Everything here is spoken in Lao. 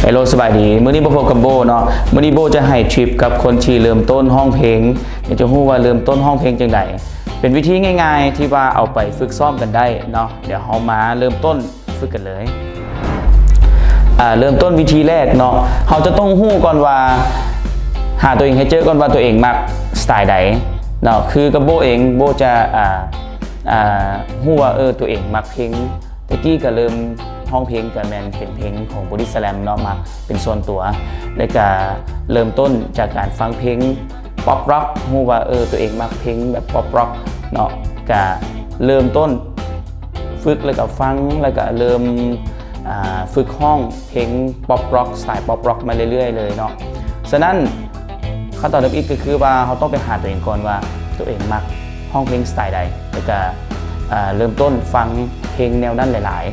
ເຮລໂລ ສະບາຍດີ. ມື້ນີ້ມາພົບກັບໂບເນາະ. ມື້ນີ້ໂບຈະໃຫ້ທິບກັບຄົນທີ່ເລີ່ມຕົ້ນຮ້ອງເພງ. ຢາກຈະຮູ້ວ່າເລີ່ມຕົ້ນຮ້ອງເພງຈັ່ງໃດ? ເປັນວິທີງ່າຍໆ ທີ່ວ່າເອົາໄປຝຶກຊ້ອມກັນໄດ້ເນາະ. ດຽວເຮົາມາເລີ່ມຕົ້ນຝຶກກັນເລີຍ. ເລີ່ມຕົ້ນວິທີແລກເນາະ, ເຮົາຈະຕ້ອງຮູ້ກ່ອນວ່າ ຫາຕົວເອງໃຫ້ເຈີກ່ອນວ່າຕົວເອງມັກສະໄຕໃດເນາະ. ຄືກັບໂບເອງ ໂບຈະ ອ່າ ອ່າ ຮູ້ວ່າ ເອີ ຕົວເອງມັກເພງ ແຕ່ກີ້ກໍເລີ່ມຮ້ອງເພງ ກໍແມ່ນເປັນເພງຂອງ Body Slam ເນາະ, ມັກເປັນສ່ວນຕົວ. ແລ້ວກໍເລີ່ມຕົ້ນຈາກການຟັງເພງ Pop Rock, ຮູ້ວ່າ ເອີ ຕົວເອງມັກເພງແບບ Pop Rock ເນາະ, ກໍເລີ່ມຕົ້ນຝຶກ ແລ້ວກໍຟັງ ແລ້ວກໍເລີ່ມ ອ່າ ຝຶກຮ້ອງເພງ Pop Rock, ສະໄຕ Pop Rock ມາເລື້ອຍໆເລີຍເນາະ. ສະນັ້ນ ຂັ້ນຕອນທຳອິດກໍຄືວ່າ ເຮົາຕ້ອງໄປຫາຕົວເອງກ່ອນວ່າ ຕົວເອງມັກຮ້ອງເພງສະໄຕໃດ ແລ້ວກໍ ອ່າ ເລີ່ມຕົ້ນຟັງເພງແນວນັ້ນຫຼາຍ